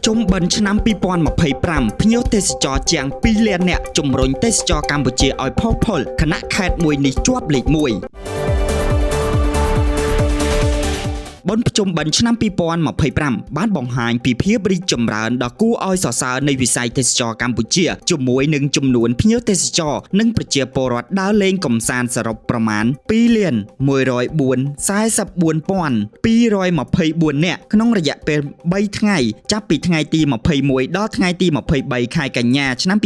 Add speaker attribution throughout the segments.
Speaker 1: ភ្ជុំបិណ្ឌឆ្នាំ2025ភ្ញៀវទេសចរជាង2លាននាក់ជំរុញទេសចរកម្ពុជាឲ្យផុសផុលខណៈខេត្តមួយនេះជាប់លេខ1បុណ្យភ្ជុំបិណ្ឌឆ្នាំ2025បានបង្ហាញពីភាពរីកចម្រើនដ៏គួរឲ្យសរសើរនៃវិស័យទេសចរកម្ពុជាជាមួយនឹងចំនួនភ្ញៀវទេសចរនិងប្រជាពលរដ្ឋដើរលេងកម្សាន្តសរុបប្រមាណ2លាន104 44,224នាក់ក្នុងរយៈពេល3ថ្ងៃចាប់ពីថ្ងៃទី21ដល់ថ្ងៃទី23ខែកញ្ញាឆ្នាំ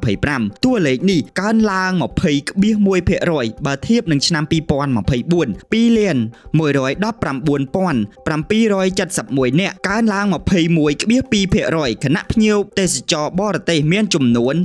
Speaker 1: 2025តួលេខនេះកើនឡើង20.1%បើធៀបនឹងឆ្នាំ2024 2លាន119,771នាក់កើនឡើង21.2%ខណៈភ្ញៀវទេសចរបរទេសមានចំនួន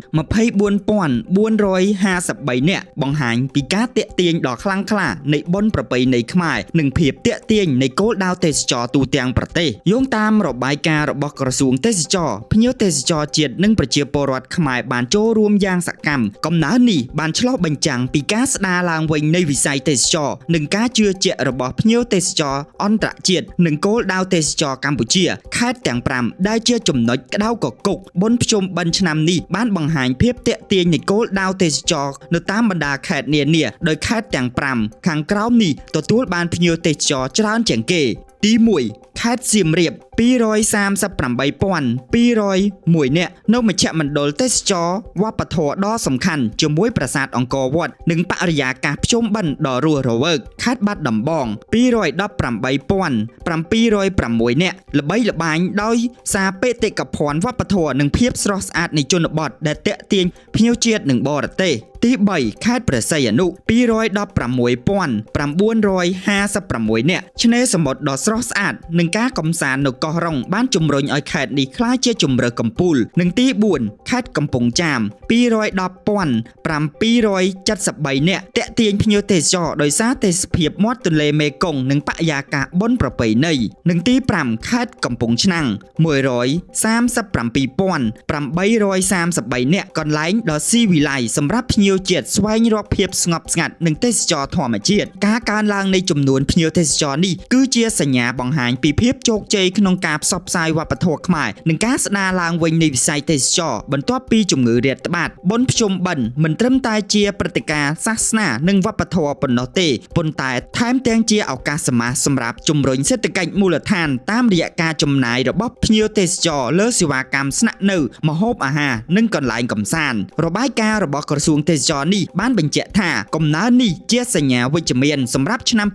Speaker 1: 24,453នាក់បង្ហាញពីការទាក់ទាញដ៏ខ្លាំងក្លានៃបុណ្យប្រពៃណីខ្មែរនិងភាពទាក់ទាញនៃគោលដៅទេសចរទូទាំងប្រទេសយោងតាមរបាយការណ៍របស់ក្រសួងទេសចរភ្ញៀវទេសចរជាតិនិងប្រជាពលរដ្ឋខ្មែរបានចូលរួមយ៉ាងសកម្មកំណើននេះបានឆ្លុះបញ្ចាំងពីការស្ដារឡើងវិញនៃវិស័យទេសចរនិងការជឿជាក់របស់ភ្ញៀវទេសចរអន្តរជាតិនិងគោលដៅទេសចរកម្ពុជាខេត្តទាំង5ដែលជាចំណុចក្តៅកគុកបុណ្យភ្ជុំបិណ្ឌឆ្នាំនេះបានបង្ហាញភាពទាក់ទាញនៃគោលដៅទេសចរនៅតាមបណ្ដាខេត្តនានាដោយខេត្តទាំង5ខាងក្រោមនេះទទួលបានភ្ញៀវទេសចរច្រើនជាងគេទី1ខេត្តសៀមរាប238,201នាក់នៅមជ្ឈមណ្ឌលទេសចរវប្បធម៌ដ៏សំខាន់ជាមួយប្រាសាទអង្គរវត្តនិងបរិយាកាសភ្ជុំបិណ្ឌដ៏រស់រវើកខេត្តបាត់ដំបង218,706នាក់ល្បីល្បាញដោយសារបេតិកភណ្ឌវប្បធម៌និងភាពស្រស់ស្អាតនៃជនបទដែលទាក់ទាញភ្ញៀវជាតិនិងបរទេសទី3ខេត្តព្រះសីហនុ216,956នាក់ឆ្នេរសមុទ្រដ៏ស្រស់ស្អាតនិងការកំសាន្តនៅកោះរ៉ុងបានជំរុញឲ្យខេត្តនេះក្លាយជាជម្រើសកំពូលនិងទី4ខេត្តកំពង់ចាម210,773នាក់ទាក់ទាញភ្ញៀវទេសចរដោយសារទេសភាពមាត់ទន្លេមេគង្គនិងបរិយាកាសបុណ្យប្រពៃណីនិងទី5ខេត្តកំពង់ឆ្នាំង137,833នាក់កន្លែងដ៏ស៊ីវិល័យសម្រាប់ភ្ញៀវជាតិស្វែងរកភាពស្ងប់ស្ងាត់និងទេសចរធម្មជាតិការកើនឡើងនៃចំនួនភ្ញៀវទេសចរនេះគឺជាសញ្ញាបង្ហាញពីភាពជោគជ័យក្នុងការផ្សព្វផ្សាយវប្បធម៌ខ្មែរនិងការស្ដារឡើងវិញនៃវិស័យទេសចរបន្ទាប់ពីជំងឺរាតត្បាតបុណ្យភ្ជុំបិណ្ឌមិនត្រឹមតែជាព្រឹត្តិការណ៍សាសនានិងវប្បធម៌ប៉ុណ្ណោះទេប៉ុន្តែថែមទាំងជាឱកាសសម្រាប់សម្រាប់ជំរុញសេដ្ឋកិច្ចមូលដ្ឋានតាមរយៈការចំណាយរបស់ភ្ញៀវទេសចរលើសេវាកម្មស្នាក់នៅម្ហូបអាហារនិងកន្លែងកម្សាន្តរបាយការណ៍របស់ក្រសួងទេសចរនេះបានបញ្ជាក់ថាកំណើននេះជាសញ្ញាវិជ្ជមានសម្រាប់ឆ្នាំ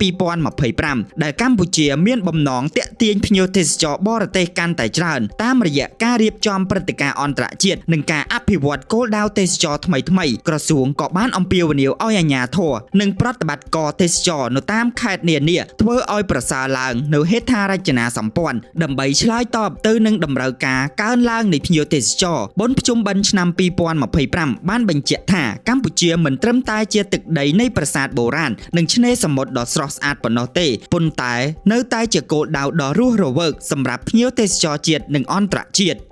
Speaker 1: 2025ដែលកម្ពុជាមានបំណងទាក់ទាញភ្ញៀវទេសចរបរទេសកាន់តែច្រើនតាមរយៈការរៀបចំព្រឹត្តិការណ៍អន្តរជាតិនិងការអភិវឌ្ឍគោលដៅទេសចរថ្មីៗក្រសួងក៏បានអំពាវនាវឲ្យអាជ្ញាធរនិងប្រតិបត្តិការទេសចរនៅតាមខេត្តនានាធ្វើឲ្យប្រសើរឡើងនៅហេដ្ឋារចនាសម្ព័ន្ធដើម្បីឆ្លើយតបទៅនឹងតម្រូវការកើនឡើងនៃភ្ញៀវទេសចរបុណ្យភ្ជុំបិណ្ឌឆ្នាំ2025បានបញ្ជាក់ថាកម្ពុជាមិនត្រឹមតែជាទឹកដីនៃប្រាសាទបុរាណនិងឆ្នេរសមុទ្រដ៏ស្រស់ស្អាតប៉ុណ្ណោះទេប៉ុន្តែនៅតែជាគោលដៅដ៏រស់រវើកសម្រាប់ភ្ញៀវទេសចរជាតិនិងអន្តរជាតិ។